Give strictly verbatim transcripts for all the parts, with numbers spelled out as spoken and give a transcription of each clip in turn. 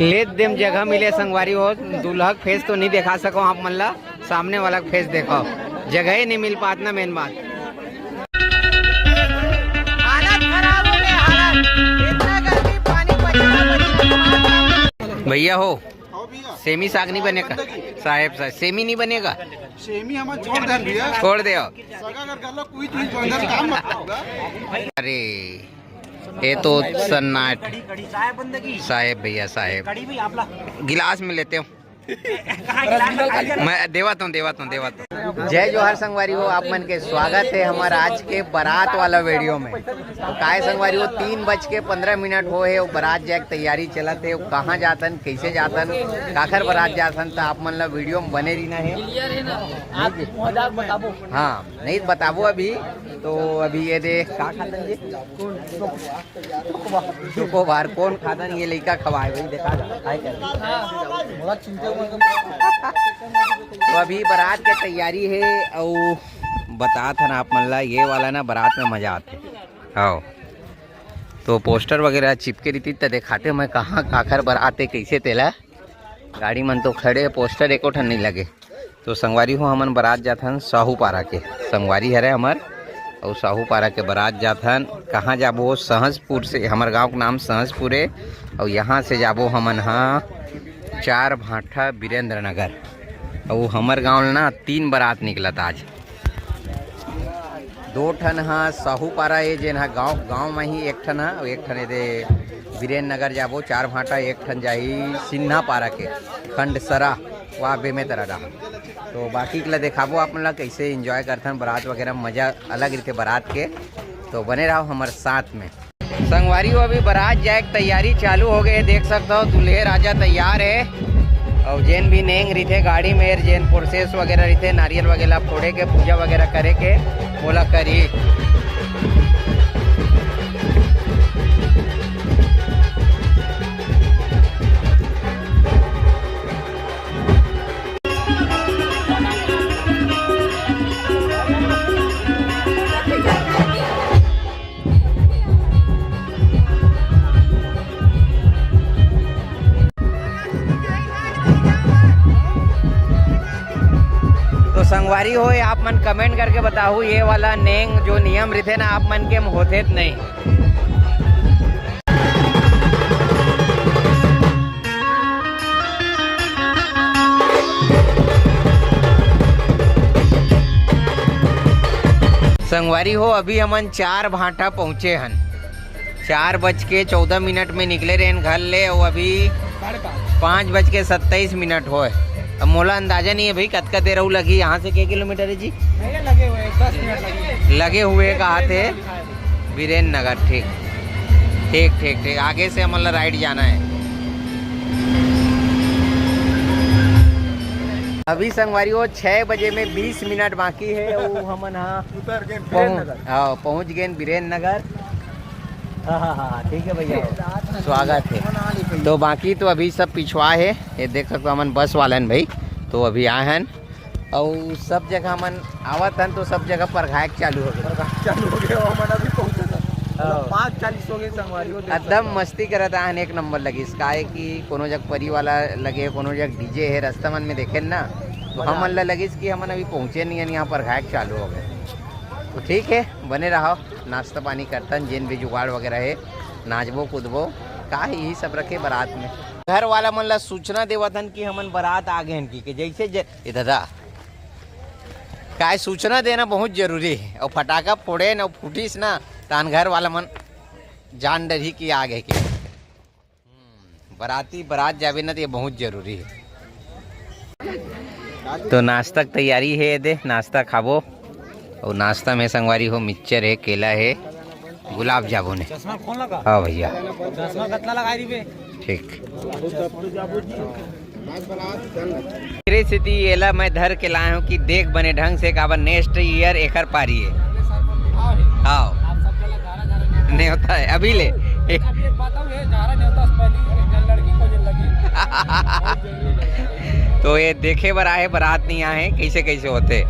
लेत देम जगह मिले संगवारी हो, दूल्हा के फेस तो नहीं दिखा सको आप मन ला, सामने वाला के फेस देखो, जगह ही नहीं मिल पात ना, मेन बात। हालत खराब हो गया, हालत। इतना गर्मी, पानी पसीना, पसीना। भैया हो, सेमी साग नहीं बनेगा? साहेब, साहेब, सेमी नहीं बनेगा? सेमी हम छोड़ दे भैया। छोड़ दे। सगा अगर गला कोई तो ही काम मत होगा। अरे, ये तो सन्नाट। साहेब भैया, साहेब। गिलास में लेते हो। मैं देवाता हूँ, देवाता हूँ, देवाता हूँ। जय जोहार संगवारी हो, आप मन के स्वागत है हमारा आज के बारात वाला वीडियो में। तो काय संगवारी हो, तीन बज के पंद्रह मिनट हो है, वो बारात जाए के तैयारी चलत है। वो कहाँ जातन, कैसे जातन, काखर बारात जातन, तो आप मन ला वीडियो में बने रहना है। हाँ, नहीं बताबो अभी। तो अभी ये दे, का खातन जी? चोकोबार। कौन खातन? ये लइका खवाए भाई, देखा जा, खाए कर। तो अभी बारात के तैयारी है, अउ बतात हन आप मन ला, ये वाला ना बारात में मजा आथे। हाँ, तो पोस्टर वगैरह चिपके रहितिस त देखाते मैं कहाँ काखर बारात है, कैसे तेला। गाड़ी मन तो खड़े, पोस्टर एको ठन नहीं लगे। तो संगवारी हो, हमन बारात जाथन साहू पारा के, संगवारी हरे हमर, अउ साहू पारा के बारात जाथन। कहाँ जाबो? सहजपुर से, हमर गांव के नाम सहजपुर है, अउ यहाँ से जाबो हमन हा चार भाठा वीरेंद्र नगर। अउ हमर गांव ले ना तीन बारात निकलत आज। दो ठन ह साहू पारा ए, जेन ह गांव, गांव म ही एक ठन ह, अउ एक ठन एदे वीरेन नगर जाबो, चार भाटा, एक ठन जाही सिन्हा पारा के, खंडसरा, वा बेमेतरा डहा। तो बाकी के ला देखाबो आप मन ला, कैसे एंजॉय करथन, बारात वगैरह म मजा अलग रहिथे बारात के। तो बने रहो हमर साथ में। संगवारी हो, अभी बारात जाए के तैयारी चालू हो गए हे। देख सकत हो, दूल्हे राजा तैयार हे। अउ जेन भी नेंग रहिथे गाड़ी में, जेन प्रोसेस वगैरह रहिथे, नारियल वगैरह फोड़े के, पूजा वगैरह करे के, ओला करही। तो संगवारी हो, आप मन कमेंट करके बताहू, ये वाला नेंग जो नियम रहिथे ना, आप मन के म होथे त नहीं। संगवारी हो, अभी हमन चार भाटा पहुँचे हन। चार बज के चौदह मिनट में निकले रहेन घर ले, अउ अभी साढ़े पाँच। पाँच बज के सत्ताईस मिनट होए। अब मोला अंदाजा नहीं है भाई, कतका देर अउ लगही। यहाँ से के किलोमीटर है जी? भैया, लगे हुए हैं, दस मिनट लगे। लगे हुए कहा थे। बीरेन नगर, ठीक, ठीक, ठीक, ठीक। आगे से हमन ला राइट जाना है। अभी संगवारी हो, छः बजे में बीस मिनट बाकी है। वो हमन हाँ उतर गए बीरेन पहुँच, नगर। हाँ, पहुँच गए बीरेन नगर। हाँ, हाँ, हाँ, ठीक है भैया, स्वागत है। तो बाकी तो अभी सब पिछवा है, ये देख सकते हो, हमन बस वाला हन भाई, तो अभी आए हन। अउ सब जगह हमन आवत हन तो सब जगह परघाए के चालू हो गए। परघाए चालू हो गए, हमन अभी पहुंचत हन। हाँ। पाँच चालीस हो गए संगवारी हो, देख एकदम सकते हो। मस्ती करत आहन, एक नंबर लगिस। काहे कि कोनो जग परी वाला लगे, कोनो जग डीजे है, रास्ता मन में देखे ना, तो मजा हमन आ ला गया। लगिस कि हमन अभी पहुंचे नहीं हन, यहाँ परघाए के चालू हो गए। तो ठीक है, बने रहो, नाश्ता पानी करतन, जेन भी जुगाड़ वगैरह है, नाचबो कूदबो, का है, यही सब रखे बारात में। घर वाला मन ला सूचना देवत हन कि हमन बारात आ गए हन कि, कि जैसे ज-, ए दादा, काय सूचना देना बहुत जरूरी है। अउ फटाका फोड़े न, अउ फूटिस ना, तान घर वाला मन जान डरही कि आ गए के। हम्म, बराती बरात जाबे ना, तो ये बहुत जरूरी है। तो नाश्ता के तैयारी है, दे नाश्ता खाबो। अउ नाश्ता में संगवारी हो, मिक्सचर है, केला है, गुलाब जामुन है। चश्मा खोल लगा। हाँ भैया। चश्मा कतला लगा दी बे। ठीक। मेरे सेती एला मैं धर के लाए हूँ कि देख बने ढंग से, काबर नेक्स्ट ईयर एकर पारी है। हाँ। नेवता है अभी ले। तो ये देखे बर आहे, बारात नहीं आहे, कैसे कैसे होते।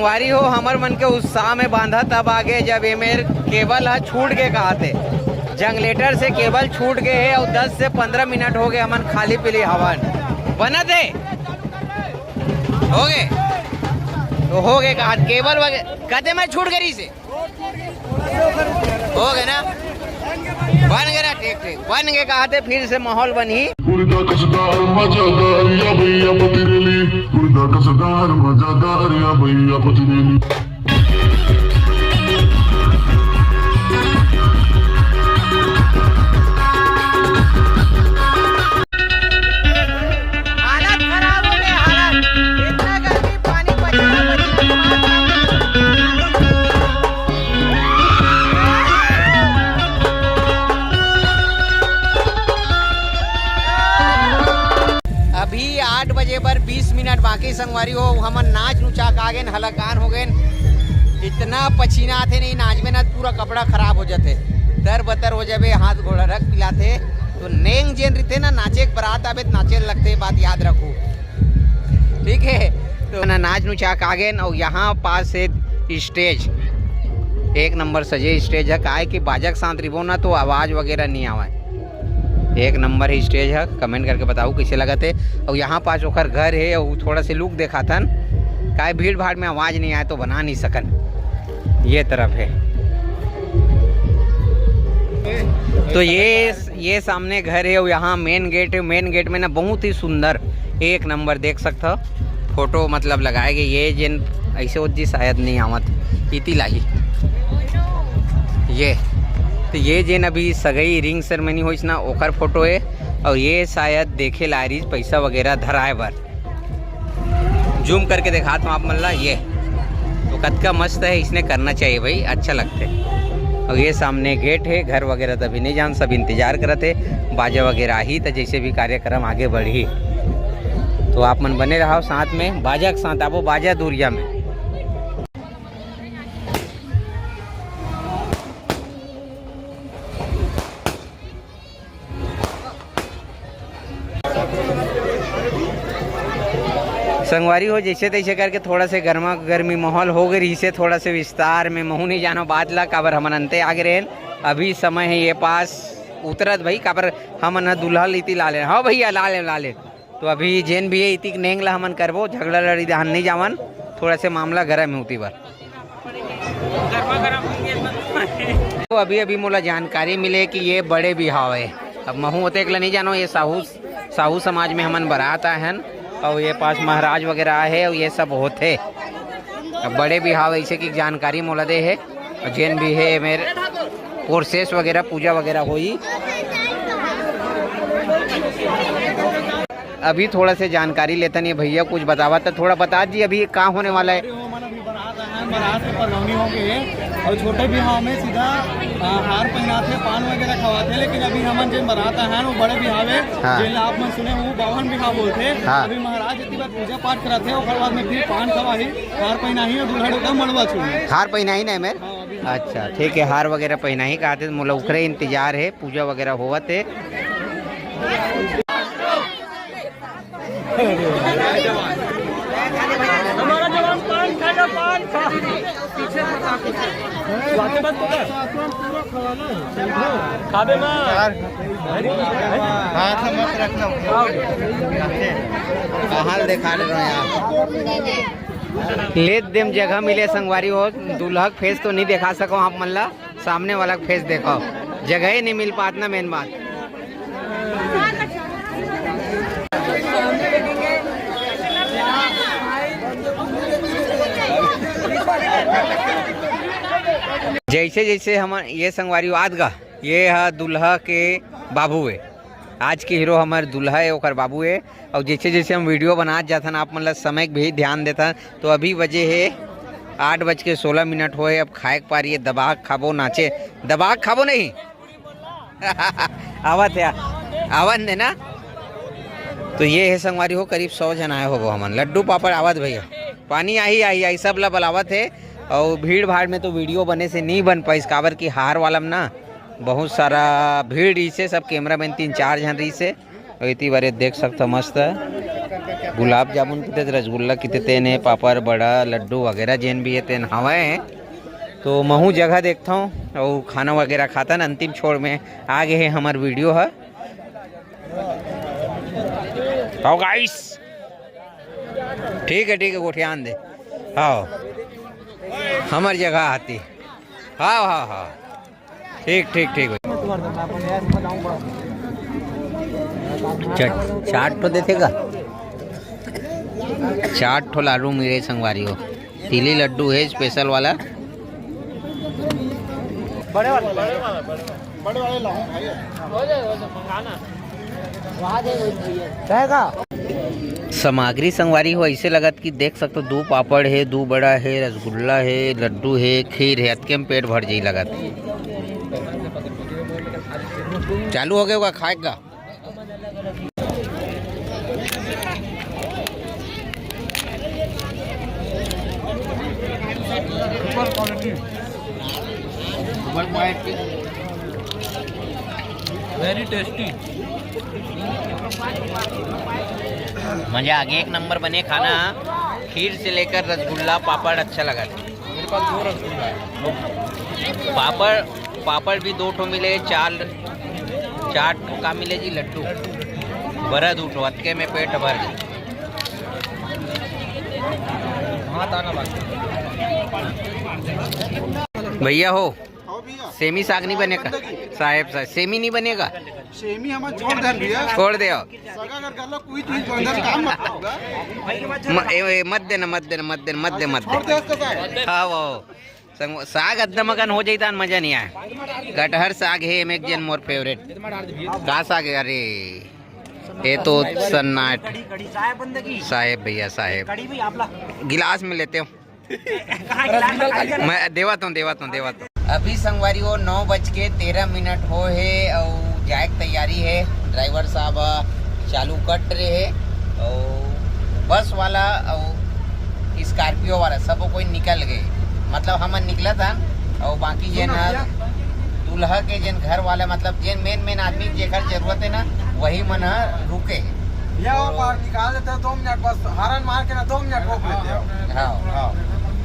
संगवारी हो, हमर मन के उत्साह में बांधा तब आगे, जब एमेर केबल ह छूट गे कहाथे। जनरेटर से केबल छूट गे हे अउ दस से पंद्रह मिनट हो गे, हमन खाली पीली हवन। बनत हे? हो गे? तो हो गे कहाथे, केबल वगे-, कते में छूट गे रहिसे? हो गे ना? बन गे ना? ठीक, ठीक। बन गे कहाथे, फिर से माहौल बनही। गुर्दा कसदार मजादार या भैया पतिरेली, गुर्दा कसदार मजादार या भैया पतिरेली। हालत खराब हो गया, हालत। इतना गर्मी, पानी, पसीना, पसीना, दिमाग खराब। अभी आठ बजे बर बीस मिनट बाकी संगवारी हो, हमन नाच नुचा के आगेन, हलाकान हो गेन। इतना पसीना आथे नहीं, नाच में ना पूरा कपड़ा खराब हो जाथे, तर बतर हो जाबे, हाथ गोड़ रख पिलाथे। तो नेंग जेन रहिथे ना, नाचे के बरात आबे त नाचे लगथे, बात याद रखू, ठीक है। तो ना नाच नुचा के आगेन, अउ यहाँ पास से स्टेज, एक नंबर सजे स्टेज है। काहे कि बाजा के साथ रिबो ना तो आवाज वगैरह नहीं आवे। एक नंबर ही स्टेज है। कमेंट करके बताओ कैसे लगत है। अउ यहाँ पास ओकर घर है, अउ थोड़ा से लुक देखाथन, काहे भीड़ भाड़ में आवाज नहीं आए तो बना नहीं सकन। ये तरफ है। तो ये ये सामने घर है और यहाँ मेन गेट है। मेन गेट में ना बहुत ही सुंदर, एक नंबर देख सकता हो, फोटो मतलब लगाए गए। ये जेन ऐसे होत जी शायद नहीं आवत, इती लाही। ये तो ये जेन अभी सगई रिंग सेरेमनी होइस ना, ओकर फोटो है। और ये शायद देखे ला रहीस पैसा वगैरह धराए बर। जूम करके दिखाता हूँ आप मन ला, ये तो कतका मस्त है, इसने करना चाहिए भाई, अच्छा लगते। और ये सामने गेट है, घर वगैरह तभी नहीं जान, सब इंतजार करत है, बाजा वगैरह आही तो जैसे भी कार्यक्रम आगे बढ़ी। तो आप मन बने रहो साथ में, बाजा के साथ आबो, बाजा दुरिया में। संगवारी हो, जैसे तैसे करके थोड़ा से गर्मा गर्मी माहौल हो गए रहीसे, थोड़ा से विस्तार में महू नहीं जानो बात ला, काबर हमन अंते आगे रहेन। अभी समय है ये पास उतरत भाई, काबर हमन ह दूल्हा लीती ला लेन। हाँ भैया, ला लेन, ला लेन। तो अभी जेन भी है इतिक नेंग ला हमन करबो, झगड़ा लड़ी दहान नहीं जावन, थोड़ा से मामला गरम है उती बर। तो अभी अभी मोला जानकारी मिले कि ये बड़े बिहाव है। अब महू ओतेक ला नहीं जानो, ये साहू, साहू समाज में हमन बरात आए हन और ये पास महाराज वगैरह आए हैं और ये सब होते। अब बड़े बिहाव ऐसे की जानकारी मोला दे है और जेन भी है मेरे प्रोसेस वगैरह, पूजा वगैरह होई। अभी थोड़ा से जानकारी लेतन, ये भैया कुछ बतावत, तो थोड़ा बता दी अभी का होने वाला है। अरे वो मन अभी बारात आए हैं, बारात के परगौनी हो गए हैं और छोटे बिहाव में सीधा, आ, हार पहनाते, पान वगैरह खवाते, लेकिन अभी हमन जेन बारात आए हैं वो बड़े बिहाव है, हाँ। जेन आप मन सुने वो बावन बिहाव बोलते हैं। हाँ। अभी महाराज इतनी बार पूजा पाठ कराते हैं, ओकर बाद में फिर पान खवाही, हार पहनाही और दूल्हा डोका मड़वा छुड़ी। हार पहनाही ना मेर? हाँ, अभी अच्छा, ठीक है, हार वगैरह पहनाही का आते, मोला उखरे इंतजार है, पूजा वगैरह होवत है। हमारा जवान पान खाएगा, पान खा। बातें मत कर। खाबे मत। हाथ मत रखना। कहाँ देखा रहे हो यार? लेत देम जगह मिले संगवारी हो, दूल्हा के फेस तो नहीं दिखा सको आप मन ला। सामने वाला के फेस देखो, जगह ही नहीं मिल पात ना, मेन बात। जैसे जैसे हम ये संगवारी आत गा, ये हा दूल्हा के बाबू है, आज के हीरो हमारे दूल्हा है, ओकर बाबू है। और जैसे जैसे हम वीडियो बनात जाथन, आप मन ला समय के भी ध्यान देथन। तो अभी बजे हे आठ बज के सोलह मिनट होए। अब खाए के पारी है, दबा के खाबो, नाचे दबा के खाबो नहीं। आवत है, आवन देना। तो ये है संगवारी हो, करीब सौ जन आए होबो हमन। लड्डू पापड़ आवत भैया, पानी आही, आही, आही, सब ला बलावत है। और भीड़ भाड़ में तो वीडियो बने से नहीं बन पाइस, काबर कि हार वाला में ना बहुत सारा भीड़ रहीसे, सब कैमरामैन तीन चार झन रहीसे। अउ एती बारे देख सकथव मस्त गुलाब जामुन किते, रसगुल्ला किते, तेन हे, पापड़, बड़ा, लड्डू वगैरह जेन भी हे तेन हवय। तो महू जगह देखता हूँ और खाना वगैरह खाता ना, अंतिम छोड़ में आगे है हमार वीडियो है। आओ गाइस, ठीक है, ठीक है, गोठियान दे। हाँ, हमार जगह आती। हाँ, हाँ, हाँ, ठीक, ठीक, ठीक। च-, चार ठो देथे का? चार ठो लाडू मिले संगवारी हो। तिली लड्डू है स्पेशल वाला। बड़े वाले, बड़े वाले, बड़े वाले लाओ भाई। हो जाए, हो जाए, मंगाना। रहेगा। सामग्री संगवारी हो, ऐसे लगत कि देख सकते हो, दो पापड़ है, दो बड़ा है, रसगुल्ला है, लड्डू है, खीर है, अतके में पेट भर जाई लगत। चालू हो गया होगा खाए का। Very tasty. मजा आ गया, एक नंबर बने खाना। खीर से लेकर रसगुल्ला, पापड़ अच्छा लगा। मेरे पास दो रसगुल्ला है। पापड़, पापड़ भी दो ठो मिले, चार, चार ठो का मिले जी लड्डू, बड़ा दो ठो, अतके में पेट भर गए। भैया हो, सेमी साग नहीं बने का? साहेब साहेब, सेमी नहीं बने का? सेमी हम छोड़ दे भैया। छोड़ दे। सगा अगर गलत कोई चीज बन जाए, काम मत करो। म-, ए, ए, मत देना, मत देना, मत देना, मत दे, मत छोड़ दे। दे इसको साहेब। हाँ, वो। संग-, साग अद्धा मगन हो जाता न मजा नहीं आए। कटहर साग है, एम एक जन मोर फेवरेट। का साग है? अरे, ये तो सन्नाट। साहेब भैया, साहेब। गिलास में लेते हो। मैं देवत हूँ, देवत हूँ, देवत हूँ। अभी संगवारी हो, नौ बज के तेरह मिनट हो है और जाए के तैयारी है। ड्राइवर साहब चालू कट रहे है और बस वाला और स्कॉर्पियो वाला सब कोई निकल गए, मतलब हमन निकला था और बाकी जेन दूल्हा के जेन घर वाला, मतलब जेन मेन मेन आदमी जेकर जरूरत है ना, वही मन ह रुके। या वो पार निकाल देते हो दो मिनट, बस हॉर्न मार के ना दो मिनट रोक लेते हो। हाँ, हाँ।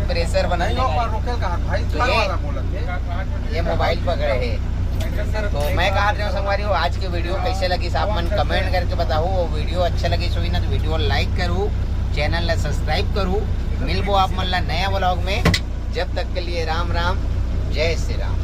प्रेशर बना नहीं, वो पार रोके कहाँ भाई, तो घर ये, वाला बोलत है। ये मोबाइल पकड़े है। तो मैं कहा रहे हूँ संगवारी हो, आज की वीडियो कैसे लगी आप मन कमेंट करके बताओ। वो वीडियो अच्छा लगी सोई ना तो वीडियो लाइक करू, चैनल ला सब्सक्राइब करू। मिलबो आप मन ला नया व्लॉग में। जब तक के लिए राम राम, जय श्री राम।